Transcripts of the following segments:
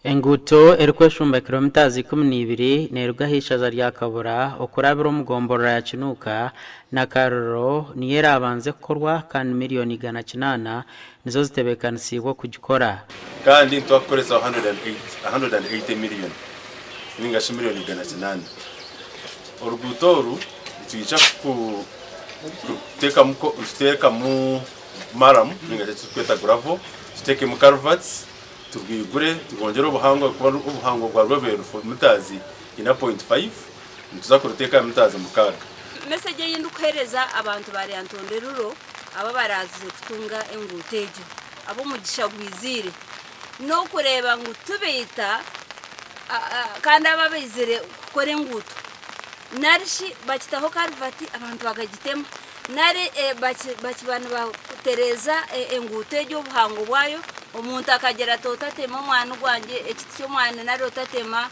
Enguuto erikweshumba kilomitazi 12 neeruga aha ishaza rya Kabura okurabira omu gomborora ya Kinuuka na Kariro niyo eraabanze kukorwa kandi miriyoni 800 nizo zitebeekanisiibwe okugikora. Kandi nitwakukoresa 180 million ninga shi miriyoni 800. Oruguuto oru nitwija kuteekamu maramu ninga shi eki turikweta gravel, tuteekemu culverts, turwigure turwongyere obuhango ahakuba obuhango bwarwo bubire buri mitazi 4.5 nituza kuruteeka aha mitazi 6. Message ei ndikuheereza abantu ba Lyantonde Rural aba abaraazize kutunga enguuto egyo ab'omugisha gwiziire n'okureeba ngu tubaita kandi abo abaizire kukora enguuto narishi bakitaho karuvati abantu bakagitema nari bakiba nibatereeza enguuto egyo obuhango bwayo omuntu akagira ati otatema omwani gwangye ekiti ky'omwani nari otatema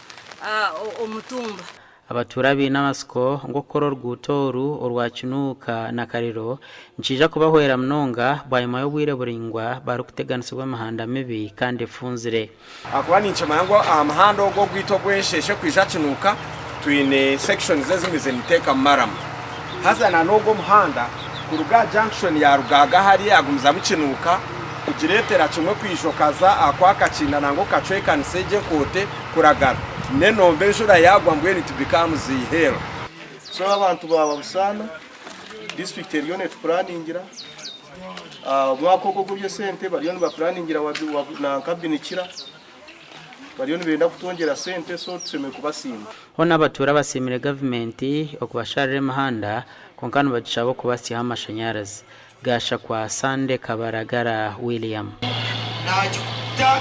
omutumba. Abatuura baine amatsiko ngu okukora oruguuto oru orwa Kinuuka na Kariro nikiija kubahwera munonga bwanyima y'obwire buraingwa barikuteganisibwa emihanda mibi kandi efunzire. Ahakuba ninkimanya ngu aha muhanda ogu ogwaitu ogw'ensheshe kwija Kinuuka twine sections ezimwe zeniteekamu maramu. Haza na n'ogu omuhanda kuruga aha junction ya Rugaaga hariya yagumizamu Kinuuka kugireetera kimwe kwija okaza aha kwa Kakinda nangwa okacwekanisa egyo enkoote kuragara n'enombe enjura yaagwa mbwenu it becomes hell. So abantu ba Busaana district eriyo netupuraningira omwaka ogu ogw'eby'esente bariyo nibapuraningira nanka Binikira bariyo nibenda kutwongyera sente so tushemereire kubasiima. Hoona abatuura basiimire gavumenti okubasharira emihanda kwonka nibagishaba okubasyaho amashanyarazi. Gashakwa Sunday Kabaragara William. Naagita.